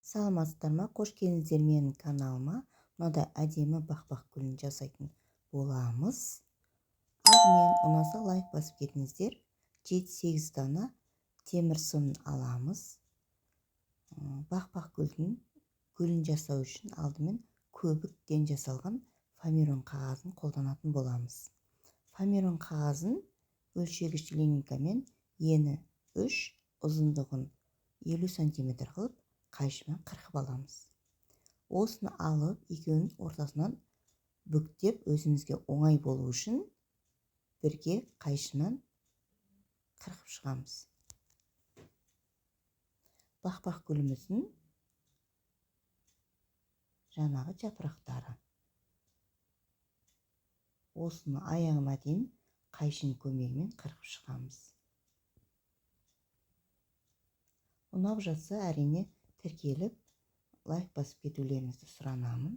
Саламатсыздар ма? Қош келдіңіздер менің каналыма. Мынадай әдемі бақбақ гүлін жасайтын боламыз. Алдымен ұнаса лайк басып кетіңіздер. 7-8 дана темір сымын аламыз. Бақбақ гүлдің гүлін жасау үшін алдымен көбіктен жасалған фоамирон қағазын қолданатын боламыз. Фоамирон қағазын өлшегіш линейкамен ені 3, ұзындығын 50 сантиметр қылып қайшымен қырқып аламыз. Осыны алып, екеуінің ортасынан бүктеп, өзімізге оңай болу үшін бірге қайшымен қырқып шығамыз. Бақбақ гүліміздің жаңағы жапырақтары. Осыны аяғына дейін қайшының көмегімен қырқып шығамыз. Ұнап жатса, әрине тіркеліп, лайк басып кетулеріңізді сұранамын.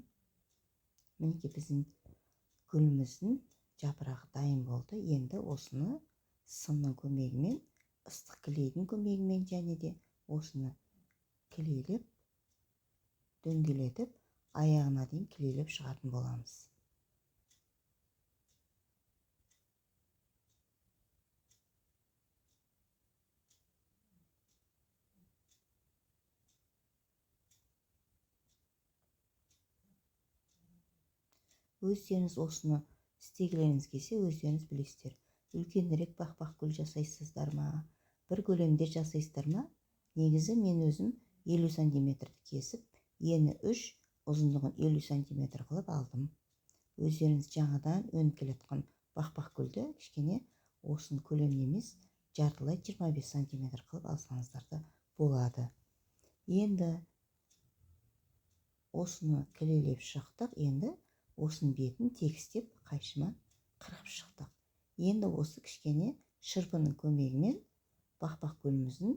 Мінекей біздің гүліміздің жапырағы дайын болды. Енді осыны сымның көмегімен, ыстық клейдің көмегімен және де осыны клейлеп, дөңгелетіп, аяғына дейін клейлеп шығатын боламыз. Өздеріңіз осыны істегілеріңіз келсе, өздеріңіз білесіздер. Үлкенірек бақбақ гүл жасайсыздар ма, бір көлемде жасайсыздар ма? Негізі мен өзім 50 сантиметрді кесіп, ені 3, ұзындығын 50 сантиметр қылып алдым. Өздеріңіз жаңадан өніп келе жатқан бақбақ гүлді кішкене осының көлемін емес, жартылай 25 сантиметр қылып алсаңыздар да болады. Енді осыны клейлеп шықтық. Енді осының бетін тегістеп қайшымен қырқып шықтық. Енді осы кішкене шырпының көмегімен бақбақ гүліміздің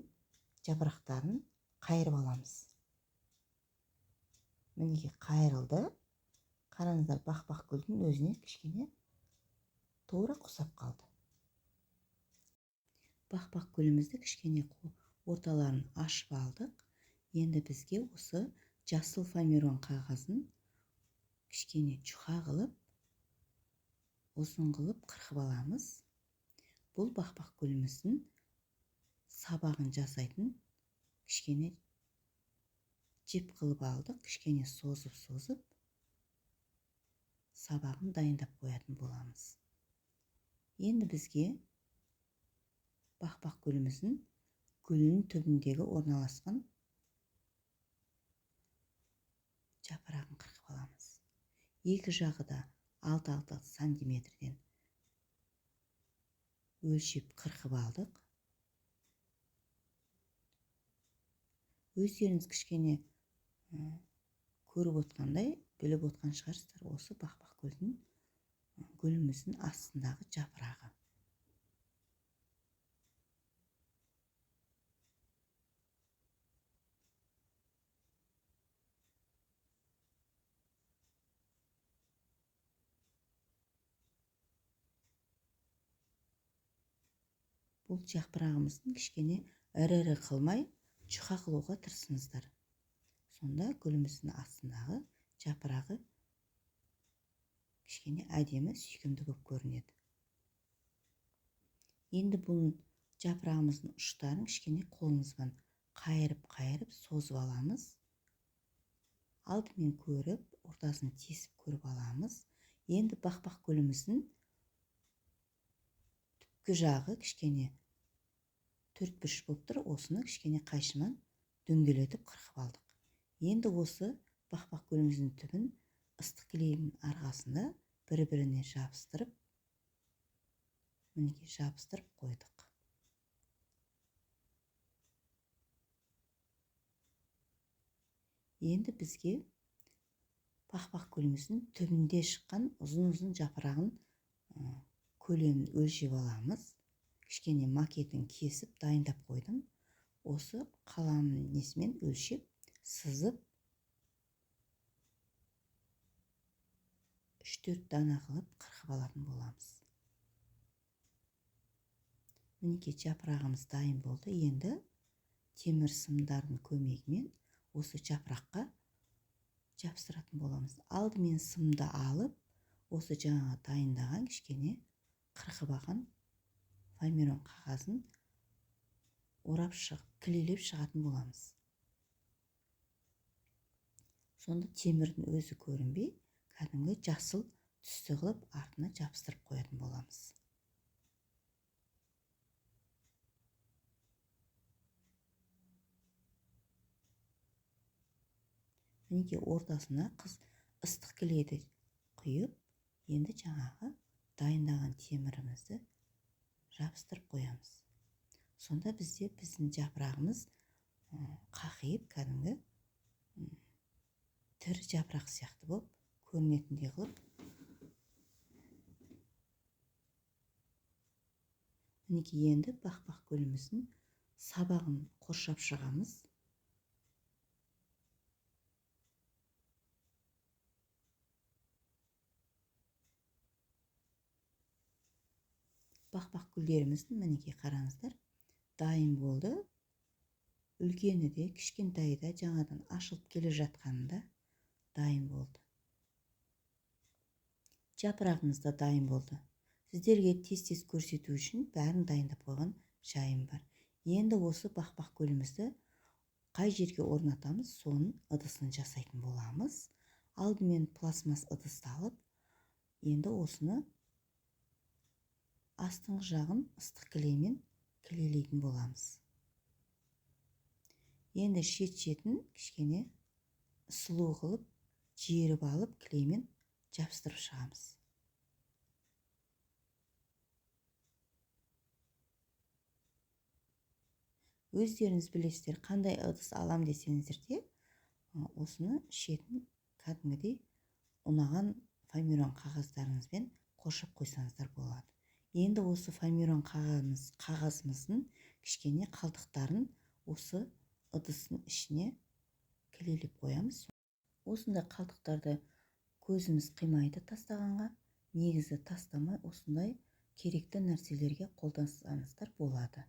жапырақтарын қайырып аламыз. Мінекей қайырылды. Қараңыздар, бақбақ гүлдің өзіне кішкене тура ұқсап қалды. Бақбақ гүлімізді кішкене орталарын ашып алдық. Енді бізге осы жасыл фоамирон қағазын кішкене жұқа қылып, ұзын қылып қырқып аламыз. Бұл бақбақ гүліміздің сабағын жасайтын кішкене жіп қылып алдық. Кішкене созып-созып сабағын дайындап қоятын боламыз. Енді бізге бақбақ гүліміздің гүлінің түбіндегі орналасқан жапырағын қырқып аламыз. Екі жағы да алты-алты сантиметрден өлшеп қырқып алдық. Өздеріңіз кішкене көріп отқандай, біліп отқан шығарсыздар, осы бақбақ гүлдің гүліміздің астындағы жапырағы. Бұл жапырағымыздың кішкене ірі-ірі қылмай, жұқа қылуға тырысыңыздар. Сонда гүліміздің астындағы жапырағы кішкене әдемі, сүйкімді болып көрінеді. Енді бұл жапырағымыздың ұштарын кішкене қолымызбен қайырып-қайырып созып аламыз. Алдымен көріп, ортасын тесіп көріп аламыз. Енді бақбақ гүліміздің түпкі жағы кішкене төрт бұрыш болып тұр. Осыны кішкене қайшымен дөңгелетіп қырқып алдық. Енді осы бақбақ гүліміздің түбін ыстық клейдің арқасында бір-біріне жабыстырып, мінекей жабыстырып қойдық. Енді бізге бақбақ гүліміздің түбінде шыққан ұзын-ұзын жапырағын көлемін өлшеп аламыз. Кішкене макетін кесіп дайындап қойдым. Осы қалам несімен өлшеп, сызып 3-4 дана қылып қырқып алатын боламыз. Мінекей жапырағымыз дайын болды. Енді темір сымдардың көмегімен осы жапыраққа жапсыратын боламыз. Алдымен сымды алып, осы жаңағы дайындаған кішкене қырқып алған фоамирон қағазын орап шығып, кілейлеп шығатын боламыз. Сонда темірдің өзі көрінбей, кәдімгі жасыл түсті қылып артына жапсырып қоятын боламыз. Мінекей ортасына қыз ыстық клейді құйып, енді жаңағы дайындаған темірімізді жабыстырып қоямыз. Сонда бізде біздің жапырағымыз қақиып, кәдімгі тірі жапырақ сияқты болып көрінетіндей қылып. Мінекей енді бақбақ гүліміздің сабағын қоршап шығамыз. Бақбақ гүлдеріміздің мінекей қараңыздар, дайын болды. Үлкені де, кішкентайы да жаңадан ашылып келе жатқанында дайын болды. Жапырағымыз да дайын болды. Сіздерге тез-тез көрсету үшін бәрін дайындап қойған жайым бар. Енді осы бақбақ гүлімізді қай жерге орнатамыз, соның ыдысын жасайтын боламыз. Алдымен пластмасс ыдысты алып, енді осыны астыңғы жағын ыстық клеймен клейлейтін боламыз. Енді шет-шетін кішкене сұлу қылып жиырып алып клеймен жабыстырып шығамыз. Өздеріңіз білесіздер, қандай ыдыс алам десеңіздер де, осыны шетін кәдімгідей ұнаған фоамирон қағаздарыңызбен қоршап қойсаңыздар болады. Енді осы фоамирон қағазымыздың кішкене қалдықтарын осы ыдыстың ішіне клейлеп қоямыз. Осындай қалдықтарды көзіміз қимайды тастағанға, негізі тастамай осындай керекті нәрселерге қолдансаңыздар болады.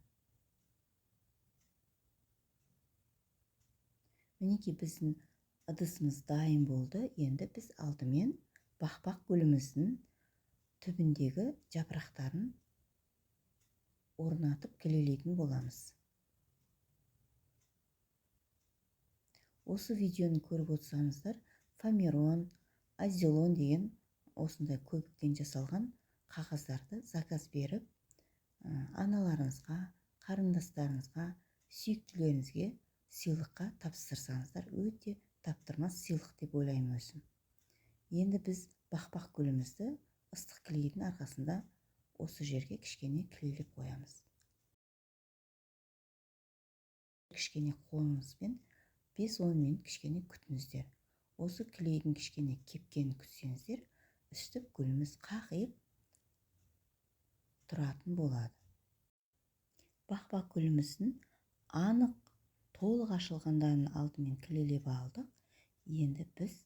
Мінекей біздің ыдысымыз дайын болды. Енді біз алдымен бақбақ гүліміздің түбіндегі жапырақтарын орнатып клейлейтін боламыз. Осы видеоны көріп отырсаңыздар, фоамирон, азилон деген осындай көбіктен жасалған қағаздарды заказ беріп, аналарыңызға, қарындастарыңызға, сүйіктілеріңізге сыйлыққа тапсырсаңыздар, өте таптырмас сыйлық деп ойлаймын өзім. Енді біз бақбақ гүлімізді ыстық клейдің арқасында осы жерге кішкене клейлеп қоямыз. Кішкене қолыңызбен 5-10 минут кішкене күтіңіздер. Осы клейдің кішкене кепкенін күтсеңіздер, үстіп гүліміз қақиып тұратын болады. Бақбақ гүліміздің анық толық ашылғандарын алдымен клейлеп алдық. Енді біз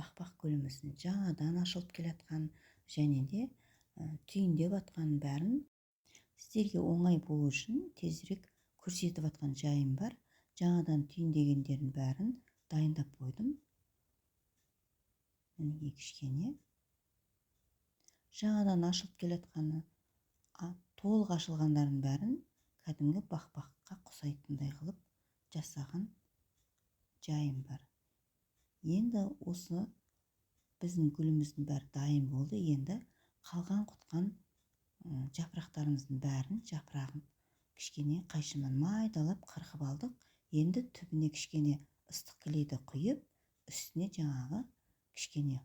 бақбақ гүліміздің жаңадан ашылып келе жатқан және де түйіндеп атқан бәрін сіздерге оңай болу үшін тезірек көрсетіп атқан жайым бар. Жаңадан түйіндегендердің бәрін дайындап қойдым. Мінекей кішкене жаңадан ашылып келе жатқаны, толық ашылғандардың бәрін кәдімгі бақбаққа ұқсайтындай қылып жасаған жайым бар. Енді осы біздің гүліміздің бәрі дайын болды. Енді қалған құтқан жапырақтарымыздың бәрін жапырағын кішкене қайшымен майдалап қырқып алдық. Енді түбіне кішкене ыстық клейді құйып, үстіне жаңағы кішкене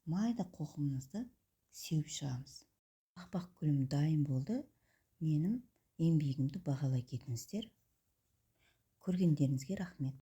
майда қоқымымызды сеуіп шығамыз. Бақбақ гүлім дайын болды. Менің еңбегімді бағалай кетіңіздер. Көргендеріңізге рахмет.